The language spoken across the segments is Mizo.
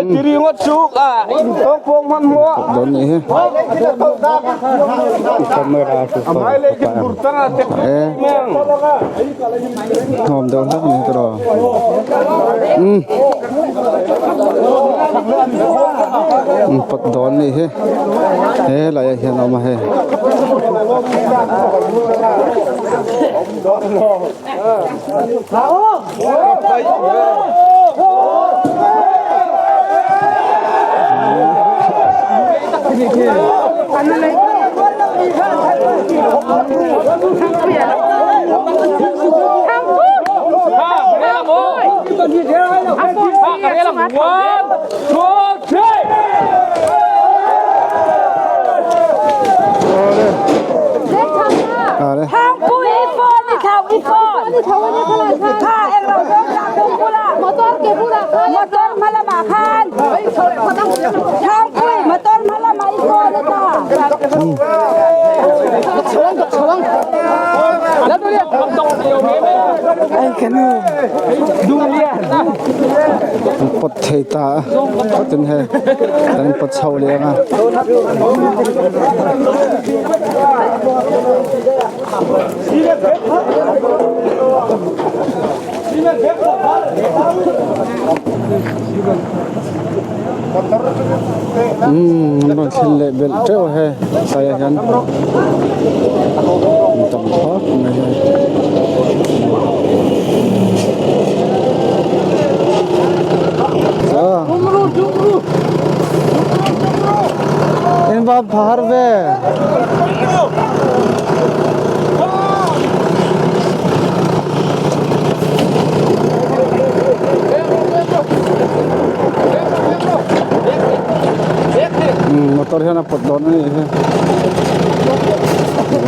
Dawn nih hi camera chu e hnawm deuh hlek ani tiraw umm pawt dawn nih hi he laiah hian a awm a hei. Pawt thei ta a pawtin hei kan pawt chho leh ang a. Umm an rawn thlen leh belh teuh a hei tlaiah hian an tam khawp mai hei. In va phar ve. Motor hian a pawt dawn a nih hi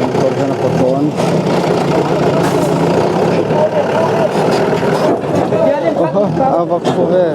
motor hian a pawt dawn a va khu ve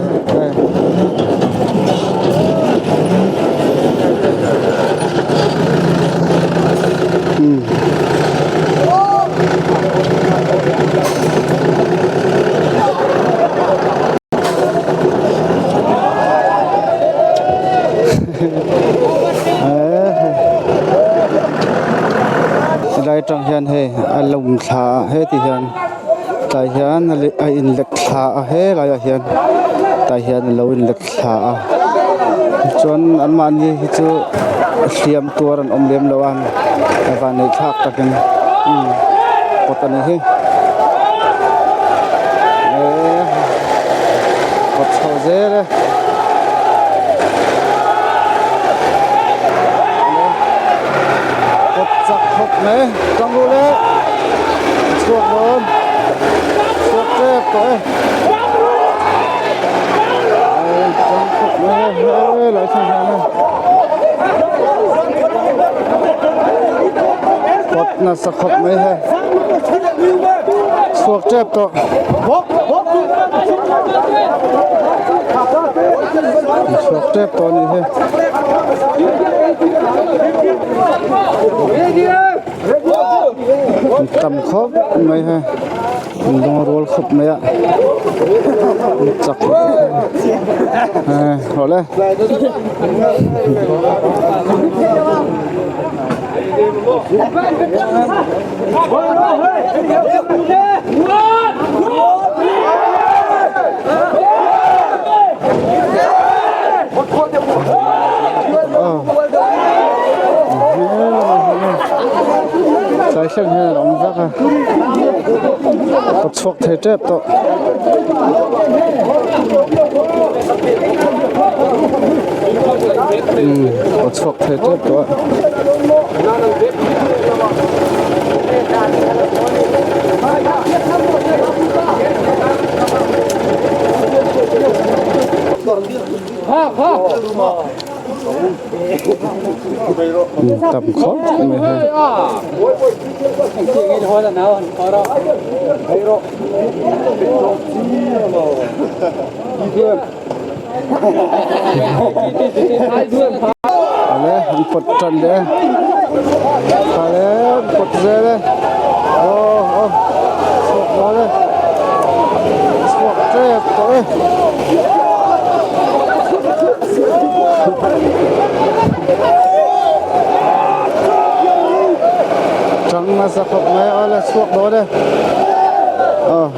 Helai atang hian hei a lawm thla a heti hian tlai hian a in let thla a helaiah hian tlai hian a lo in let thla a chuan anmahni hi chu hliam tuar an awm lem lo a a vanneih thlak takin umm kawt a nih hi eee kawt chho zel e. Kawt chak khawp mai tang ru le chhuak dawn chhuak tep tawh e tang khawp mai he lai thlang hian kawt nasa khawp mai he chhuak tep tawh chhuak tep tawh a nih hi. Tam khawp mai he an dawng rual khawp mai a chak rawh le. Tlai thleng hian a awm vek a ka chhuak thei tep tawh. Umm ka chhuak thei tep tawh a. Tam khawp mai hei. Ale an pawt tan leh a ale an pawt zel e aw aw chhuak nghal e chhuak tep tawh e. Tang nasa khawp mai a la chhuak dawn e. Aw.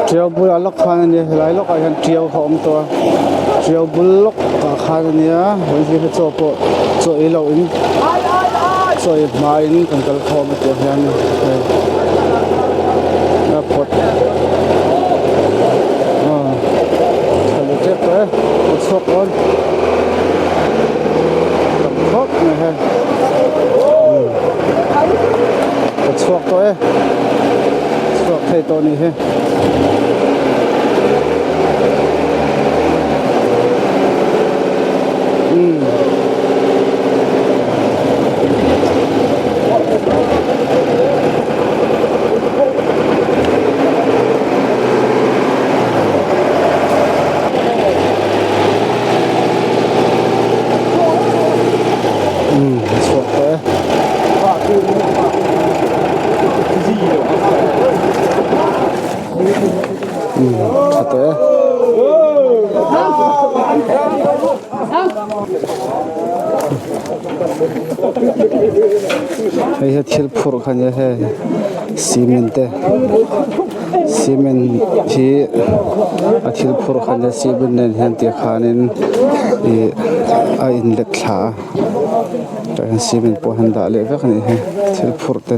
Tiau bulah lawk khan a nia helai lawkah hian tiau kha a awm tawh a tiau bul lawk ah khan a nia hei hi chaw pawh chaw ei loh in chaw ei hma in kan kal khawm a tih hian hei a pawt aw tha leh tep tawh e a chhuak dawn tam khawp mai hei a chhuak tawh e chhuak thei tawh a nih hi. Umm a chhuak tawh e. Umm tha tawh e. Hei hi thil phurh kha nia hei cement te cement hi a thil phurh kha nia cement nen hian tih khanin ih a in let thla a tah hian cement pawh an dah leh vek a nih hi thil phurh te.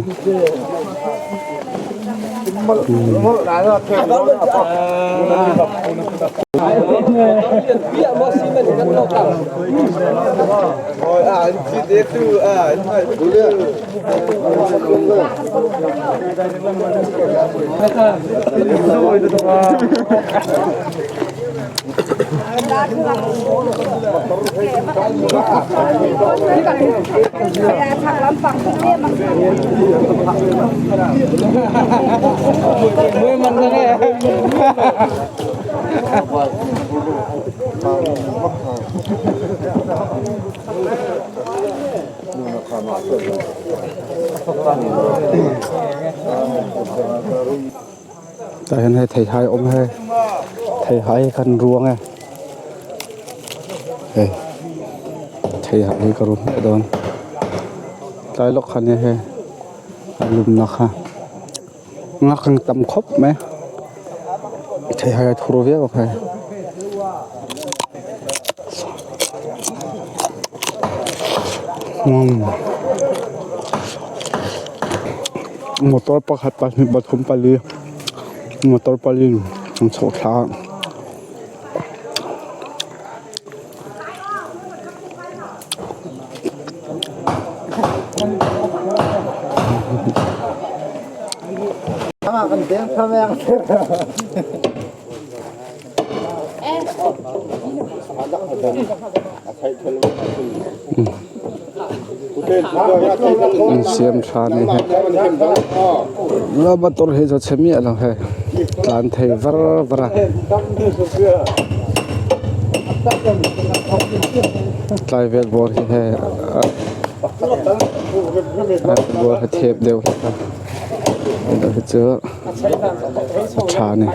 Tah hian hei theihai a awm a hei theihai hi khan ruang e hei theihai hi ka ru hmiah dawn tlai lawk kha nia hei a lumna kha nghak ang tam khawp mai theihai a thur viau a hei. Motor pakhat pahnih pathum pali motor pali an chhoh thla a. An siam tha a ni hei la motor hi chu chhe miah lo hei tlan thei var var a tlai vel bawr hi hei a bawr hi thep deuh hlek a hei hi chu a tha a ni.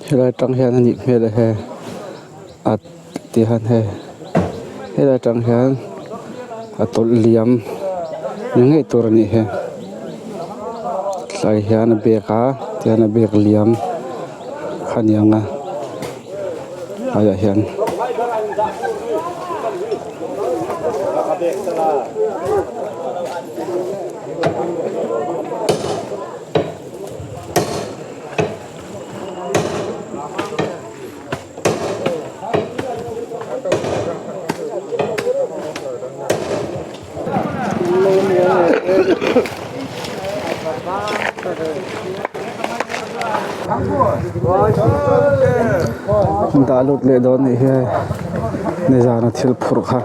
Helai tang hian a nih hmel a he a ti hian hei. Helai atang hian a tawlh liam ni ngei tur a nih hi tlai hian a bag a tihian a bag liam kha a ni ang a haiah hian. Dah lut leh dawn nih hi hei nizana thil phurh kha.